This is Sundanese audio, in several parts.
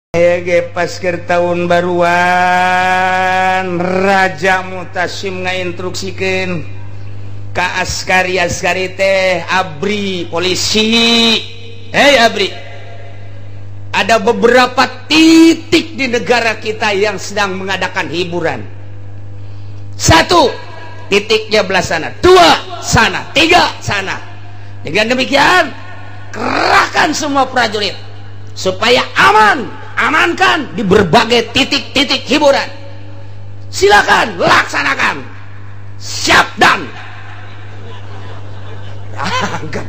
Ege pasker tahun baruan Raja Mutasim ngainstruksikeun ka askari-askari teh abri polisi. Hei abri, ada beberapa titik di negara kita yang sedang mengadakan hiburan. Satu, titiknya belah sana, dua sana, tiga sana. Dengan demikian kerahkan semua prajurit supaya aman, amankan di berbagai titik-titik hiburan. Silakan laksanakan. Siap dan berangkat.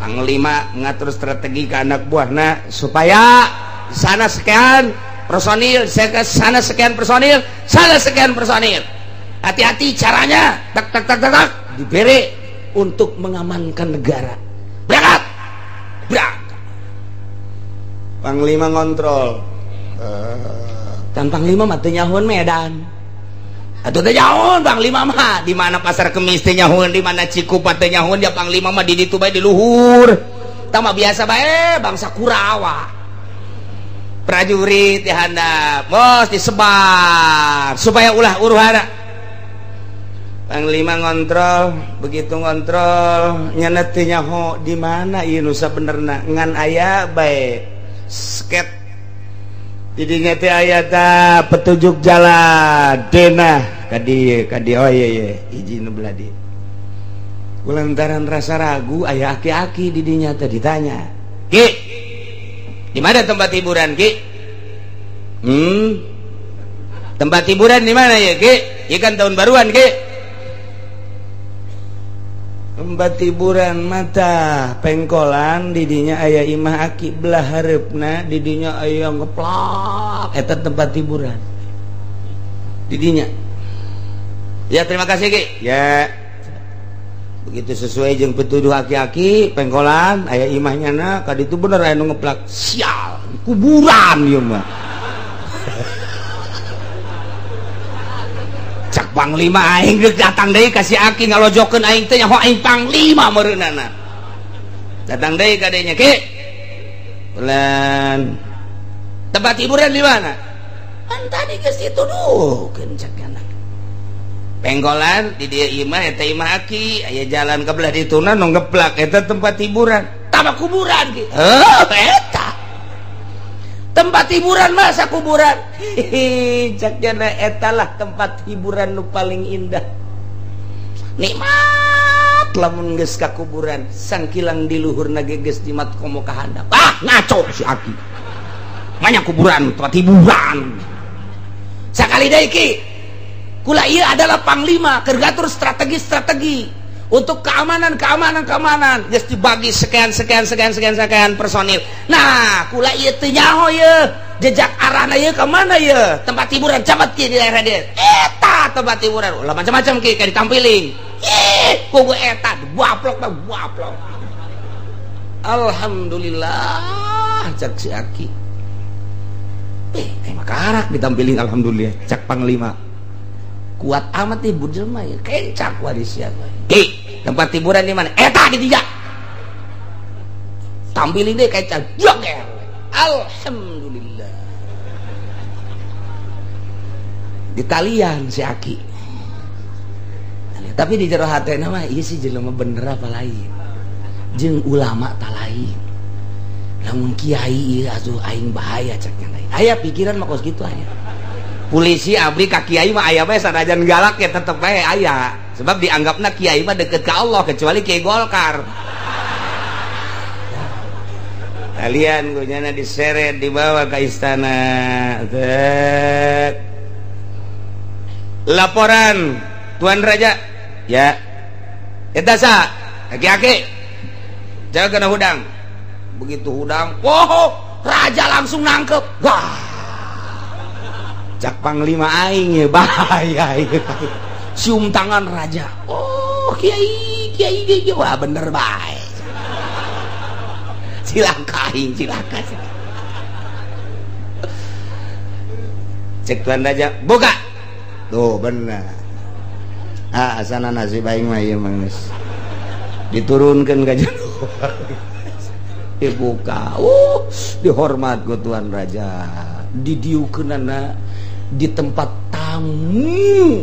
Panglima ngatur strategi ke anak buahna supaya sana sekian personil, sana sekian personil, sana sekian personil. Hati-hati caranya, tak tak tak tak tak, diberi untuk mengamankan negara. Berangkat, berangkat. Panglima ngontrol. Dan Panglima mah teu nyahoeun Medan. Atuh teu nyahoeun Panglima mah di mana Pasar Kemis teu nyahoeun, di mana Cikupa teu nyahoeun, dia Panglima mah di ditu bae di luhur. Tah mah biasa bae bangsa Kurawa. Prajurit dihandap, bos disebar supaya ulah huru-hara. Panglima ngontrol, begitu ngontrol nyana teu nyaho di mana ieu nu sabenerna, ngan aya bae sket. Didinya teh aya ta petunjuk jalan denah ka dieu ka dieu, oh iya iya hiji nu belah dieu. Kulantaran rasa ragu aya aki-aki didinya teh ditanya, "Ki, di mana tempat hiburan, Ki?" Tempat hiburan di mana ya, Ki? Ieu kan tahun baruan, Ki. Tempat hiburan mata pengkolan didinya aya imah aki belah hareupna, didinya aya ngeplak, eta tempat hiburan didinya. Ya terima kasih Ki. Ya begitu sesuai jeung pituduh aki-aki pengkolan aya imahnya na ka ditu bener aya nu ngeplak, sial kuburan ieu mah. Cak Panglima aing geus datang deui ka si aki ngalojokeun aing teh nyaho aing Panglima meureunana. Datang deui ka dinya, Ki. Bulan. Tempat hiburan di mana? Kan tadi geus dituduhkeun cak anak. Penggolan di dieu imah eta imah aki, aya jalan ka belah dituna nu ngeplak eta tempat hiburan. Tama kuburan ki. Heuh, eta. Tempat hiburan masa kuburan. Hihi, cak jana etalah tempat hiburan nu paling indah. Nikmat lamun geus ka kuburan, sangkilang di luhurna ge geus jimat komo ka handap. Ah, ngaco si aki. Banyak kuburan, tempat hiburan. Sakali deui Ki. Kula ieu adalah panglima keur ngatur strategi-strategi untuk keamanan, keamanan, keamanan. Geus dibagi sekian, sekian, sekian, sekian, sekian personil. Nah, kula ieu teu nyaho ieu. Jejak arahna ieu ka mana ieu? Tempat hiburan camat ki di daerah dieu. Eta tempat hiburan. Ulah macam-macam ki kayak ditampiling. Ih, kugu eta dibaplok baplok. Alhamdulillah cak si aki. Eh, makarak ditampiling alhamdulillah cak Panglima. Kuat amat nih jelema ya, kencak waris ya. Ki, tempat hiburan di mana? Eta di tiga. Tampilin deh kencak. Joger. Alhamdulillah. Ditalian si aki. Tapi di jero hatena mah ieu si jelema bener apa lain. Jeung ulama ta lain. Lamun kiai ieu atuh aing bahaya cak nya lain. Aya pikiran mah kos kitu aya. Polisi abri ka kiai mah aya bae sanajan galak ya tetep bae aya. Sebab dianggapna kiai mah deket ka Allah kecuali kiai Golkar. Kalian gunyana diseret dibawa ke istana. Tet. Laporan Tuan Raja. Ya. Eta sa, aki-aki. Jaga kena hudang. Begitu hudang, wow, raja langsung nangkep. Wah. Cak Panglima aing ya bahaya ya. Cium tangan raja. Oh, kiai, kiai, kiai, wah bener bae. Cilaka aing, cilaka. Cek tuan raja, buka. Tuh bener. Ah, asana nasib aing mah ieu mah geus. Diturunkeun ka jero. Dibuka, dihormat ku Tuan Raja, didiukeunana di tempat tamu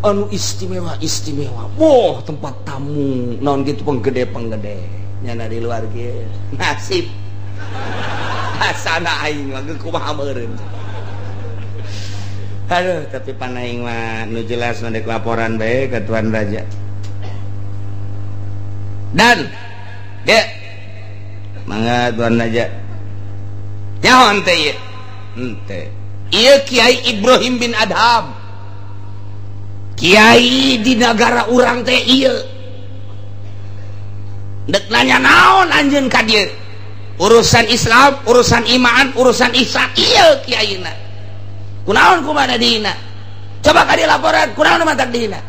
anu istimewa istimewa. Wah, tempat tamu naon gitu penggede-penggede nyana di luar kieu nasib asana aing mah kumaha meureun. Aduh, tapi panaing mah nu jelas nu dek laporan bae ka Tuan Raja. Dan ge mangga Tuan Raja nyaho teh ieu henteu ieu Kiai Ibrahim bin Adham, kiai di negara urang teh ieu dek nanya naon anjeun ka dieu urusan Islam, urusan iman, urusan ihsan ieu kiaina kunaon kumaha dihina coba ka dieu laporan kunaon mantak dihina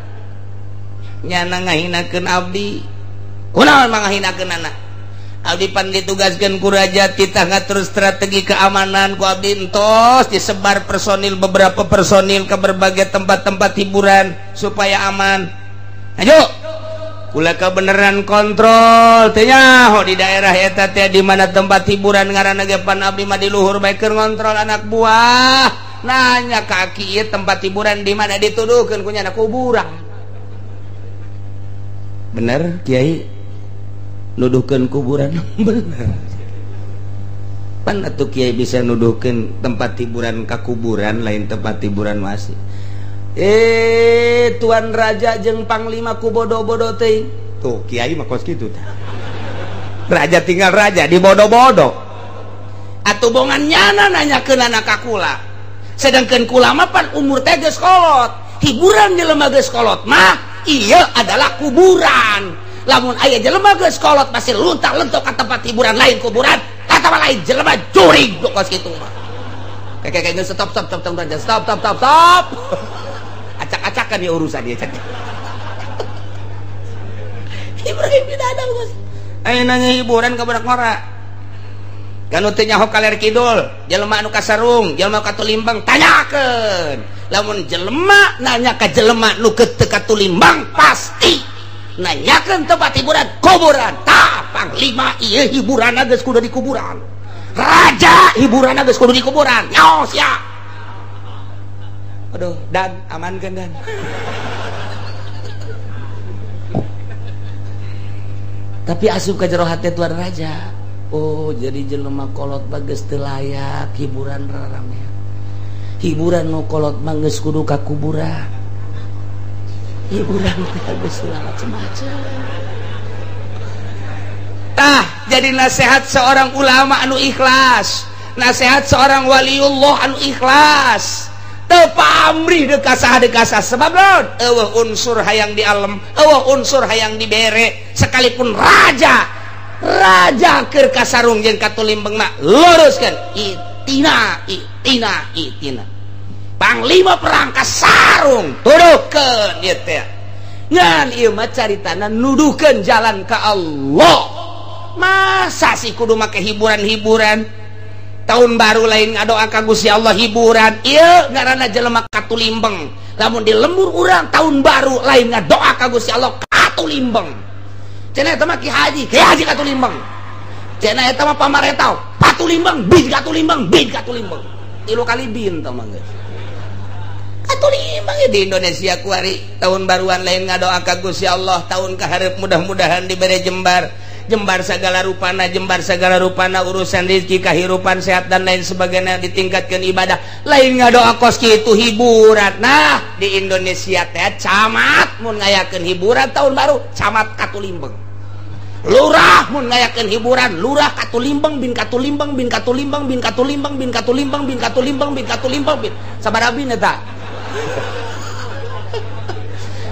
nyana ngahinakeun abdi kunaon mangahinakeun anak abdi pan ditugaskeun ku raja titah ngatur strategi keamanan ku abdi entos disebar personil beberapa personil ke berbagai tempat-tempat hiburan supaya aman. Ayo kula kebenaran kontrol teh nyaho di daerah eta teh di mana tempat hiburan ngaranna ge pan abdi mah di luhur bae keur ngontrol anak buah nanya kaki ieu tempat hiburan di mana dituduhkeun ku nyana kuburan. Bener Kiai nuduhkeun kuburan? Bener. Pan atuh kiai bisa nuduhkeun tempat hiburan ka kuburan lain tempat hiburan masih. Tuan Raja jeung panglima ku bodo-bodo teh. Tuh kiai mah kos kitu tah. Raja tinggal raja di bodo-bodo. Atuh bongan nyana nanyakeun ka kula. Sedangkan kula mah pan umur teh geus kolot. Hiburan jelema geus kolot mah ieu adalah kuburan. Lamun aya jelema geus kolot pasti luntak-lentok ka tempat hiburan lain kuburan atawa lain jelema jurig kos kitu mah. Kayak geus stop stop stop stop stop stop stop stop. Acak-acakan ya urusan dia. Ibrahim bin Adham geus. Aya nanya hiburan ka budak ngora. Kan teu nyaho kaler kidul, jelema anu kasarung, jelema katulimbang tanyakeun. Lamun jelema nanya ka jelema nu teu katulimbang pasti nanyakeun tempat hiburan kuburan. Tah panglima ieu hiburan geus kudu di kuburan, raja hiburan geus kudu di kuburan. Nyaho sia. Aduh, dan amankeun dan. Tapi asup ka jero hate Tuan Raja. Oh, jadi jelema kolot mah geus teu layak hiburan raramean. Hiburan nu kolot mah geus kudu ka kuburan. Hiburan teh geus macem-macem. Tah, jadi nasihat seorang ulama anu ikhlas, nasihat seorang waliullah anu ikhlas. Teu pamrih deuk ka saha deuk ka saha sebab naon? Eueuh unsur hayang di alem, eueuh unsur hayang dibere, sekalipun raja. Raja keur kasarung jeung katulimbeng mah luruskeun itina itina itina. Panglima perang kasarung tuduhkeun ieu teh. Ngan ieu mah caritana nuduhkeun jalan ka Allah. Masa sih kudu make hiburan-hiburan? Tahun baru lain ngadoa ka Gusti Allah hiburan. Ieu ngaranna jelema katulimbeng. Lamun di lembur urang tahun baru lain ngadoa ka Gusti Allah katulimbeng. Cenah eta mah Ki Haji katulimbeng. Cenah eta mah pamaretau patulimbeng bin katulimbeng bin katulimbeng. 3 kali bin tah mah geus. Katulimbeng di Indonesia kuari tahun baruan lain ngadoa ka Gusti Allah tahun kaharep mudah-mudahan dibere jembar jembar segala rupana, jembar segala rupana urusan rezeki kahirupan sehat dan lain sebagainya ditingkatkan ibadah lain ngadoa kos kitu hiburan. Nah di Indonesia teh camat mun ngayakeun hiburan tahun baru camat katulimbeng, lurah mun ngayakeun hiburan lurah katulimbeng bin katulimbeng bin katulimbeng bin katulimbeng bin katulimbeng bin katulimbeng bin katulimbeng bin sabaraha bin eta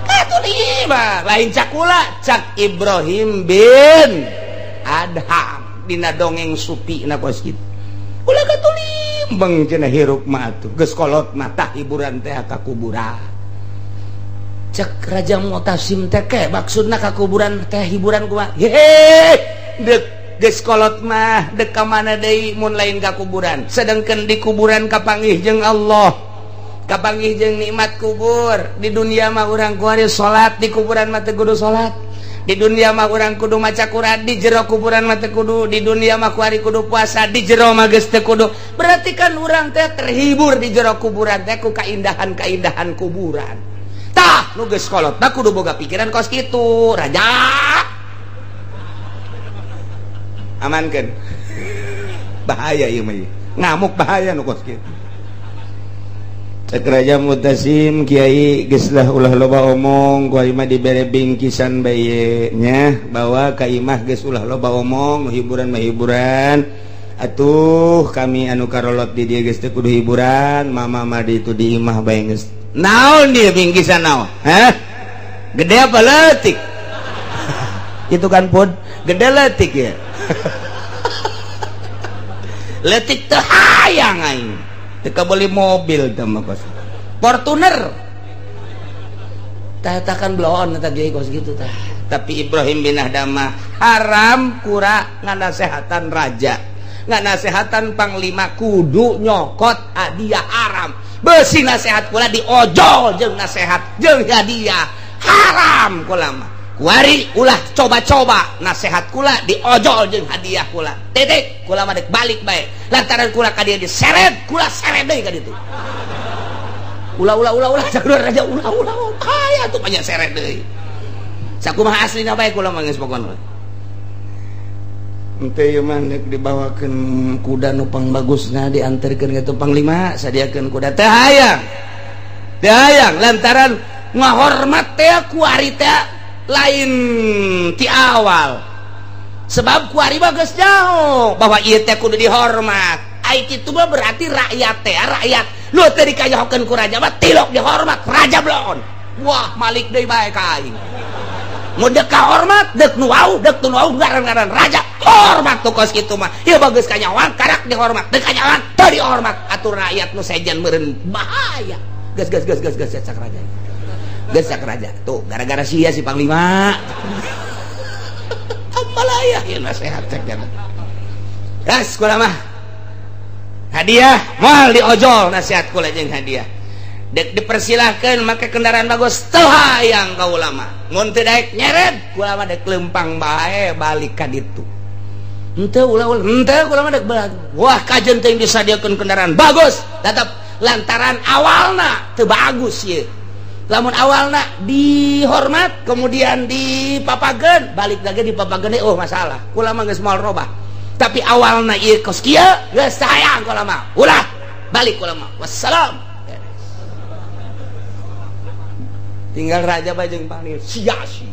katulimbeng lain cakula cak Ibrahim bin Adham dina dongeng supi na kos kitu ulah katulimbeng cenah hirup mah atuh geus kolot mah tah hiburan teh ka kuburan. Cek Raja Mu'tasim teh ke maksudna ka kuburan teh hiburan kumaha? Hehe deuk geus kolot mah deuk ka mana deui mun lain ka kuburan. Sedangkan di kuburan kapanggih jeung Allah, kapanggih jeung nikmat kubur. Di dunia mah urang kuari salat, di kuburan mah teu kudu salat. Di dunia mah urang kudu maca Quran, di jero kuburan mah teu kudu, di dunia mah kuari kudu puasa, di jero mah geus teu kudu. Berarti kan urang teh terhibur di jero kuburan teh ku kaindahan-kaindahan kuburan. Tah, nu geus kolot mah kudu boga pikiran kos kitu, raja. Amankeun. Bahaya ieu mah. Ngamuk bahaya nu kos kitu. Cek Raja Mutasim kiai geus lah ulah loba omong, ku imah dibere bingkisan bae nya, bawa ka imah geus ulah loba omong, hiburan mah hiburan. Atuh kami anu karolot di dieu geus teu kudu hiburan, mama mah di itu di imah bae geus. Naon dia bingkisan naon? Hah? Gede apa leutik? Itu kan pun gede leutik ya. Leutik teu hayang aing. Teka beli mobil teh mah kos Fortuner tah kan bloon eta ge kos gitu tah. Tapi Ibrahim bin Adham haram kura nganasehatan raja, nganasehatan panglima kudu nyokot hadiah haram. Beusi nasehat kula diojol jeung nasehat jeung hadiah haram kula mah. Kuari ulah coba-coba nasehat kula diojol jeung hadiah kula. Titik kula mah dek balik bae. Lantaran kula ka dieu diseret, kula seret deui ka ditu. Ulah ulah ulah ulah sakulah raja ulah ulah kaya tuh banyak seret deui. Sakumaha aslina bae kula mah geus pokona. Henteu ieu mah deuk dibawakeun kuda nu pangbagusna dianterkeun ka panglima, sadiakeun kuda teh hayang. Teh hayang lantaran ngahormat teh kuari teh lain ti awal. Sebab kuari mah geus jauh bahwa ieu teh kudu dihormat. Ai kitu mah berarti rakyat teh rakyat. Nu teh dikayahokeun ku raja mah tilok dihormat raja bloon. Wah, malik deui bae ka aing. Mun deuk kahormat deuk nu wau, deuk nu wau ngaran-ngaran raja hormat tuh kos kitu mah. Ieu bagus kanyawan karak dihormat, deuk kanyawan teu dihormat. Atur rakyat nu sejen meureun bahaya. Geus geus geus geus geus cak raja. Geus cak raja. Tuh gara-gara sia si panglima. Amalaya ieu nasehat cek jana. Gas kula mah. Hadiah moal diojol nasihat kula jeung hadiah. Dek dipersilahkeun make kendaraan bagus teu hayang ka ulama. Mun teu daek nyeret kula mah dek lempang bae balik ka ditu. Henteu ulah ulah henteu kula mah dek balik. Wah kajen teh disadiakeun kendaraan bagus tetep lantaran awalna teu bagus ieu. Lamun awalna dihormat kemudian dipapageun balik lagi dipapageun oh masalah kula mah geus moal robah. Tapi awalna ieu kos kieu geus hayang kula mah ulah balik kula mah wassalam. Tinggal raja bae jeung panglima sia sia.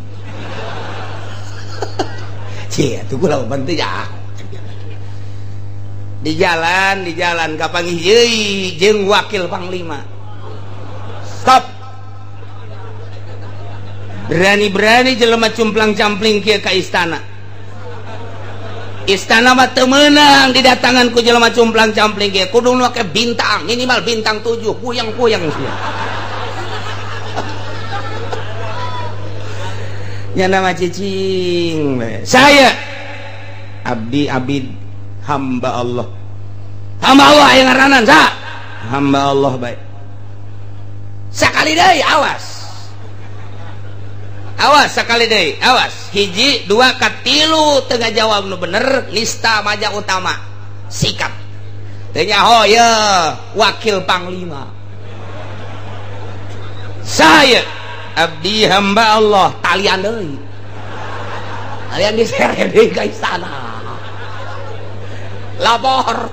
Sia tuh kula mah teu ya. Di jalan kapanggih deui jeung wakil panglima. Stop. Berani-berani jelema cumplang-campling kieu ka istana. Istana mah teu meunang didatangan ku jelema cumplang-campling kieu. Kudu make bintang, minimal bintang 7, puyeng-puyeng sia. Nya nama cicing. Saya abdi abid hamba Allah. Hamba Allah aya ngaranan sa. Hamba Allah bae. Sakali deui awas. Awas sekali deui, awas. Hiji, dua, katilu teu ngajawab nu bener, nista maja utama. Sikap. Teu nyaho ye wakil panglima. Saya abdi hamba Allah, talian deui. Talian diseret deui ka istana. Lapor.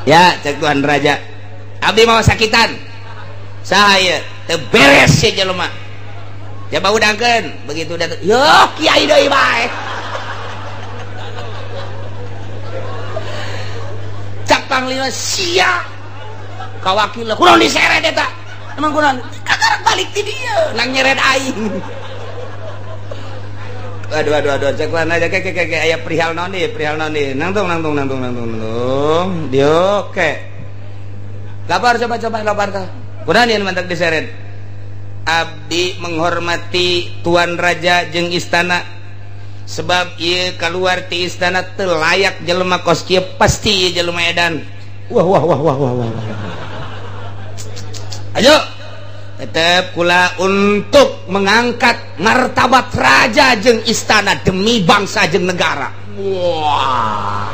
Ya, cek Tuhan Raja. Abdi mau sakitan. Saya teu beres si jelema. Coba udangkeun, begitu datang, yo kiai deui bae. Cak panglima sia. Ka wakil kunaon diseret eta? Emang kunaon? Kakarak balik ti dieu, nang nyeret aing. Aduh aduh aduh, cek lan aja ke ke ke aya perihal naon deui, perihal naon deui. Nangtung nangtung nangtung nangtung nangtung. Dieu ke. Lapar coba coba lapar tah. Kunaon ieu mantak diseret? Abdi menghormati Tuan Raja jeung istana sebab ieu keluar ti istana teu layak jelema kos kieu pasti ieu jelema edan. Wah wah wah wah wah wah. Ayo Tetep kula untuk mengangkat martabat raja jeung istana demi bangsa jeung negara. Wah.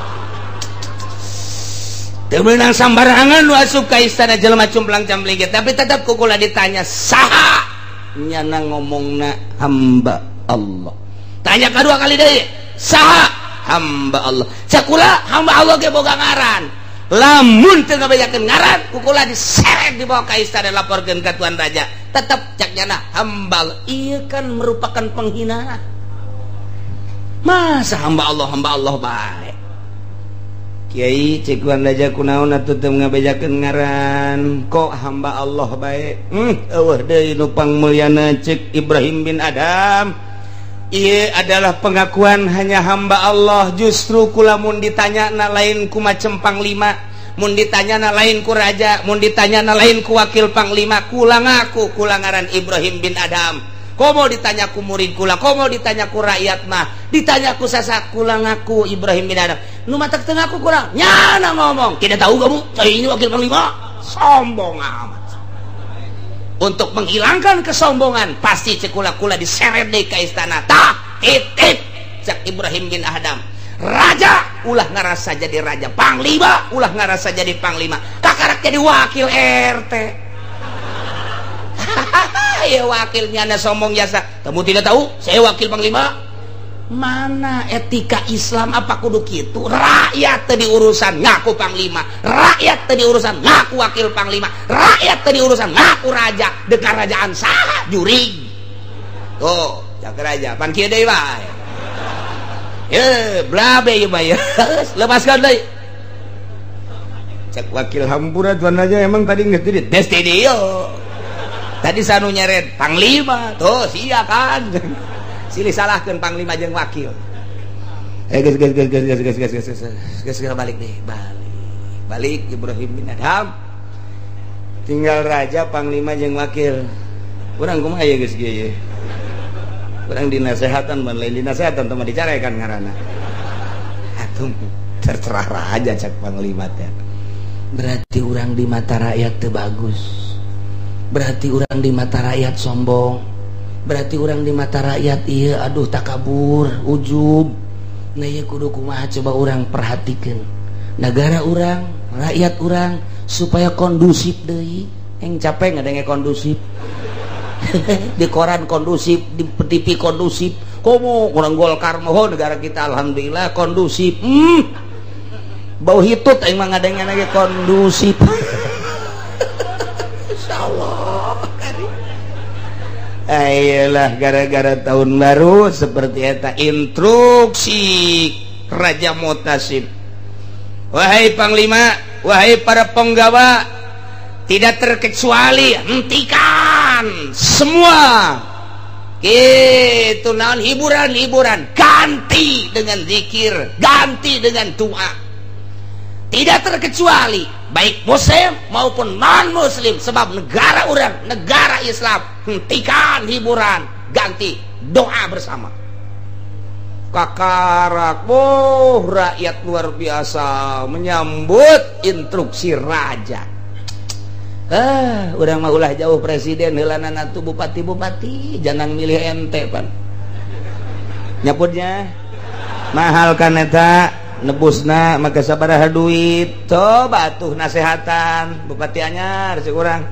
Teu meunang sambarangan nu asup ka istana jelema cumplang camling, tapi tetep ku kula ditanya saha nyana ngomongna hamba Allah. Tanya kedua kali deui, saha hamba Allah. Cakula hamba Allah ge boga ngaran. Lamun teu ngabejakeun ngaran ku kula diseret dibawa ka istana laporkeun ka tuan raja. Tetep cak nyana hamba Allah. Ieu kan merupakan penghinaan. Masa hamba Allah bae. Kiai cek tuan raja kunaon atuh teu ngabejakeun ngaran, kok hamba Allah bae. Eueuh deui nu pangmulyana cek Ibrahim bin Adam. Ieu adalah pengakuan hanya hamba Allah. Justru kula mun ditanya na lain ku macem panglima, mun ditanya na lain ku raja, mun ditanya na lain ku wakil panglima, kula ngaku kula ngaran Ibrahim bin Adam. Komo ditanya ku murid kula, komo ditanya ku rakyat mah, ditanya ku sasak kula ngaku Ibrahim bin Adam. Nu matak teu ngaku kurang, nyana ngomong, tidak tahu kamu, saya ini wakil panglima. Sombong amat. Untuk menghilangkan kesombongan pasti cekula-kula diseret deui ka istana. Tah titip cak Ibrahim bin Adam. Raja ulah ngarasa jadi raja, panglima ulah ngarasa jadi panglima, kakarak jadi wakil RT. Ya wakilnya anda sombong jasa. Kamu tidak tahu saya wakil panglima. Mana etika Islam apa kudu kitu? Rakyat teu diurusan ngaku panglima, rakyat teu diurusan ngaku wakil panglima, rakyat teu diurusan ngaku raja. Deuk karajaan saha jurig. Tuh, cak raja pan kieu deui bae. Ye, blabe ieu mah ye. Lepaskan deui. Cak wakil hampura tuan raja emang tadi geus di tes dieu. Tadi sanu nyeret panglima, tuh sia kan. Silih salahkeun panglima jeung wakil. Geus geus geus geus geus geus geus geus geus balik deh, balik. Balik Ibrahim bin Adham. Tinggal raja, panglima jeung wakil. Urang kumaha ye geus kieu ye? Urang dinasehatan ban lain dinasehatan teh mah dicarekan ngaranna. Atuh tercerah raja cak panglima teh. Berarti urang di mata rakyat teu bagus. Berarti urang di mata rakyat sombong. Berarti orang di mata rakyat iya aduh takabur ujub. Nah iya kudu kumaha coba orang perhatikan negara orang, rakyat orang supaya kondusif deui. Yang capek ngadenge kondusif. Di koran kondusif, di TV kondusif. Komo orang Golkar mohon negara kita alhamdulillah kondusif. Bau hitut aing mah ngadenge lagi kondusif. Insyaallah. Ayolah gara-gara tahun baru seperti eta instruksi Raja Mutasib. Wahai panglima, wahai para penggawa, tidak terkecuali hentikan semua gitu naon hiburan-hiburan, ganti dengan zikir, ganti dengan doa. Tidak terkecuali baik muslim maupun non muslim, sebab negara orang, negara Islam, hentikan hiburan, ganti doa bersama. Kakarak, oh rakyat luar biasa menyambut instruksi raja. Urang mah ulah jauh presiden heulanan atuh bupati-bupati jangan milih ente pan. Nyaputnya mahal kan eta. Nebusna maka sabaraha duit. Coba tuh nasehatan bupati anyar sekurang.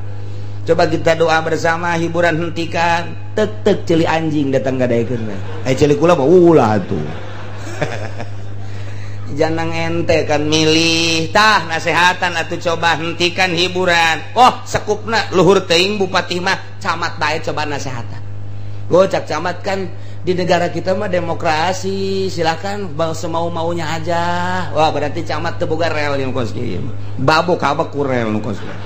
Coba kita doa bersama, hiburan hentikan. Tek tek ceuli anjing datang gadaekeun we. Ceuli kula mah ulah atuh. Jangan ente kan milih. Tah nasehatan atuh coba hentikan hiburan. Oh sekupna luhur teuing bupati mah camat bae coba nasehatan. Gocak camat kan di negara kita mah demokrasi, silakan semau-maunya aja. Wah berarti camat teu boga rel yang kos kieu. Babok kabek ku rel nu kos kieu.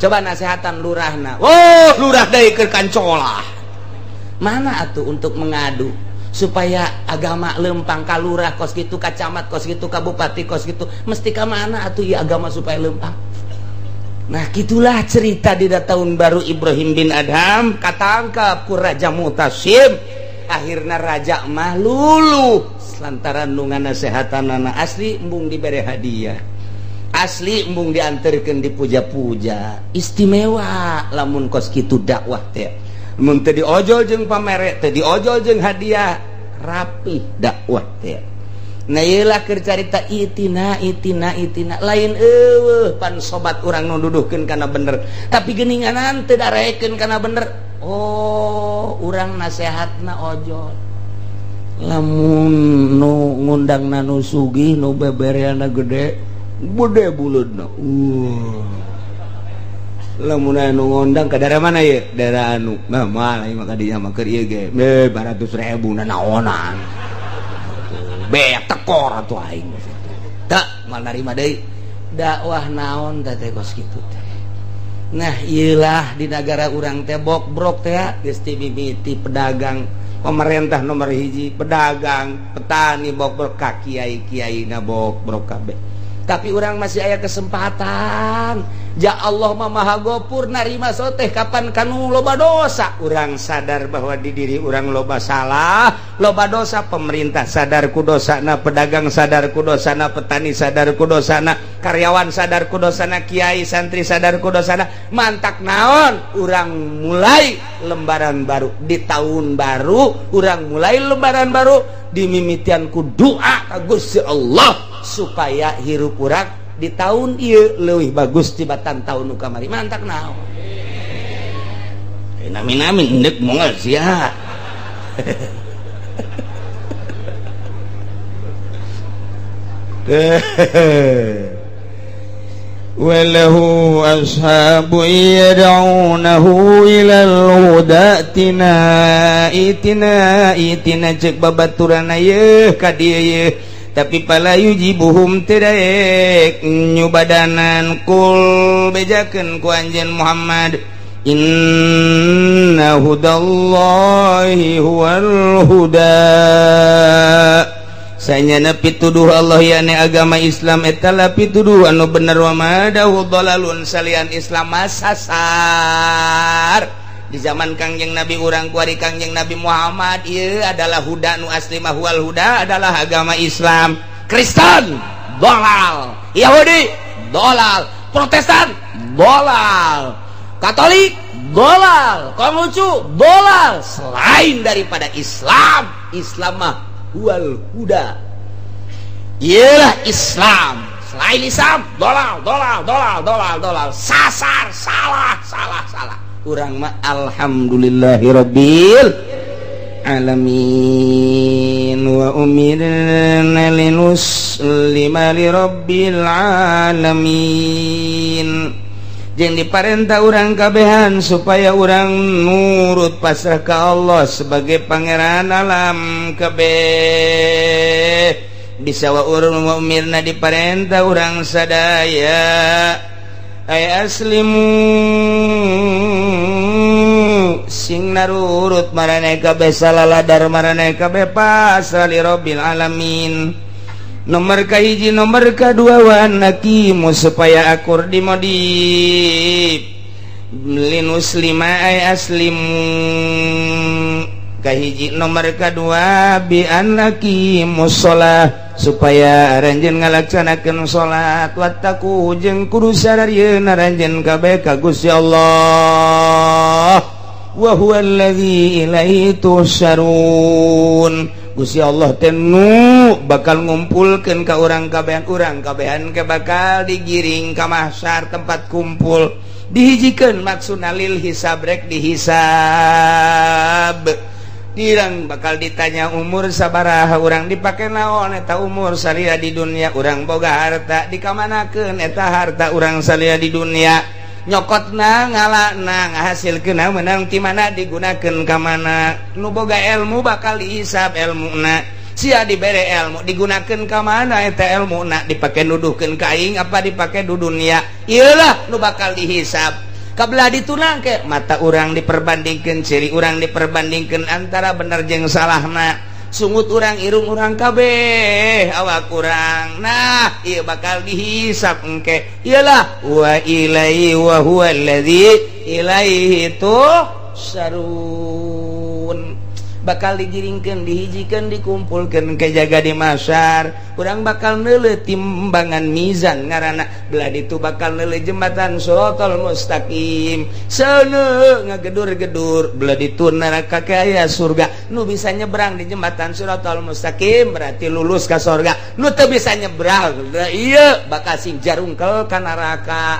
Coba nasehatan lurahna. Oh, lurah deui keur kancolah. Mana atuh untuk mengadu supaya agama lempang ka lurah kos kitu, ka camat kos kitu, ka bupati kos kitu. Mesti ka mana atuh ieu agama supaya lempang? Nah, gitulah cerita di tahun baru Ibrahim bin Adham katangkap ku Raja Mutasib. Akhirna raja mah luluh lantaran nu nganasehatan anak asli embung dibere hadiah. Asli embung dianterkeun dipuja-puja. Istimewa lamun kos kitu dakwah teh. Mun teu diojol jeung pamere, teu diojol jeung hadiah, rapih dakwah teh. Nah ieu lah keur carita itina itina itina lain eueuh pan sobat urang nu duduhkeun kana bener, tapi geuninganan teu darekeun kana bener. Oh, urang nasehatna ojol. Lamun nu ngundangna nu sugih nu bebereana gede, gede buleudna. Lamun anu ngundang ka daerah mana ieu? Daerah anu. Nah, moal ieu mah ka dinya mah keur ieu ge. 200.000 nanaonan. Beak tekor atuh aing. Tak moal narima deui. Dakwah naon teh teh kos kitu teh. Nah, ieu lah di nagara urang teh bokbrok teh geus ti mimiti pedagang, pemerintah nomor hiji, pedagang, petani bokbrok ka kiai-kiai na bokbrok kabeh. Tapi urang masih aya kesempatan. Ja Allah mah Maha Gofur narima soteh kapan kanu loba dosa. Urang sadar bahwa di diri urang loba salah, loba dosa. Pemerintah sadar ku dosana, pedagang sadar ku dosana, petani sadar ku dosana, karyawan sadar ku dosana, kiai santri sadar ku dosana. Mantak naon? Urang mulai lembaran baru di tahun baru, urang mulai lembaran baru dimimitian ku doa ka Gusti Allah supaya hirup urang di tahun ieu leuwih bagus tibatan tahun nu kamari. Mantak naon? Nami-nami endek mongol sia. Walahu ashabu yad'unahu ilal huda tina itina itina cek babaturanna yeuh ka dieu yeuh. Tapi pala yujibuhum teu nyubadanan kul bejakeun ku anjeun Muhammad inna hudallahi huwal huda. Sanyana pituduh Allah yakni agama Islam eta la pituduh anu bener wa madahu dalalun salian Islam masasar. Di zaman Kangjeng Nabi urang kuari Kangjeng Nabi Muhammad ieu adalah huda nu asli mah huwal huda adalah agama Islam. Kristen dolal, Yahudi dolal, Protestan dolal, Katolik dolal, Konghucu dolal, selain daripada Islam. Islam mah huwal huda. Iyalah Islam. Selain Islam dolal dolal dolal dolal dolal, sasar, salah salah salah. Urang mah alhamdulillahirabbil alamin wa umirna linuslima lirabbil alamin. Jeung diparentah urang kabehan supaya urang nurut pasrah ka Allah sebagai pangeran alam kabeh. Bisa wa urang wa umirna diparentah urang sadaya ay aslimu sing narurut maraneh kabeh salaladar maraneh kabeh pasrah li rabbil alamin. Nomor kahiji, nomor kadua wa anakimu supaya akur dimodif linuslima ay aslimu kahiji, nomor kadua bi anakimu sholah supaya aranjeun ngalaksanakeun salat wattaqu jeung kudu sararieun aranjeun kabeh ka Gusti Allah wa huwallazi ilaihi tuhsyarun. Gusti Allah teh nu bakal ngumpulkeun ka urang kabehan, urang kabehan ke bakal digiring ka mahsyar tempat kumpul dihijikeun maksudna lil hisab rek dihisab. Dirang bakal ditanya umur sabaraha urang dipake naon eta umur salila di dunia, urang boga harta dikamanakeun eta harta urang salila di dunia, nyokotna ngalana ngahasilkeun menang ti mana digunakeun ka mana. Nu boga ilmu bakal dihisab elmuna, sia dibere ilmu digunakeun ka mana eta elmuna, dipake nuduhkeun ka aing apa dipake du dunia, ieu lah nu bakal dihisab. Kabelah ditunang ke mata urang diperbandingkeun, ciri urang diperbandingkeun antara bener jeung salahna, sungut urang irung urang kabeh awak urang. Nah ieu bakal dihisab engke. Iyalah wa ilaihi wa huwa allazi ilaihi tuhsyarun. Bakal digiringkeun, dihijikeun, dikumpulkeun ke jaga di mahsyar. Urang bakal neuleuh timbangan mizan ngaranna, belah ditu bakal neuleuh jembatan Shiratal Mustaqim. Seuneu ngagedur-gedur, belah ditu neraka kaya surga. Nu bisa nyebrang di jembatan Shiratal Mustaqim berarti lulus ka surga. Nu teu bisa nyebrang ieu bakal sing jarungkel ka neraka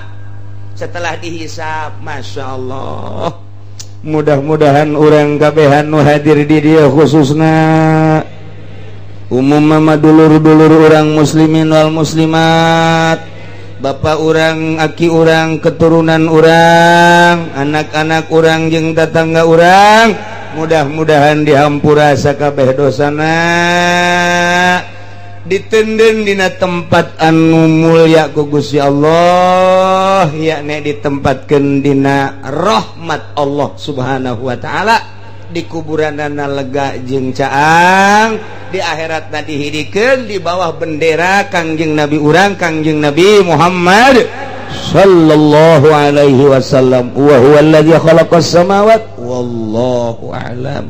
setelah dihisab. Masya Allah, mudah-mudahan urang kabehan nu hadir di dieu, khususna umum mama, dulur-dulur urang muslimin wal muslimat, bapak urang, aki urang, keturunan urang, anak-anak urang jeung tetangga urang, mudah-mudahan dihampura sakabeh dosana, ditenden dina tempat anu mulia ku Gusti Allah, yakni ditempatkeun dina rahmat Allah Subhanahu wa taala, di kuburanana lega jeung caang, di akhiratna dihidikeun di bawah bendera Kangjeng Nabi urang, Kangjeng Nabi Muhammad sallallahu alaihi wasallam. Wa huwa alladzi khalaqas samawat, wallahu a'lam.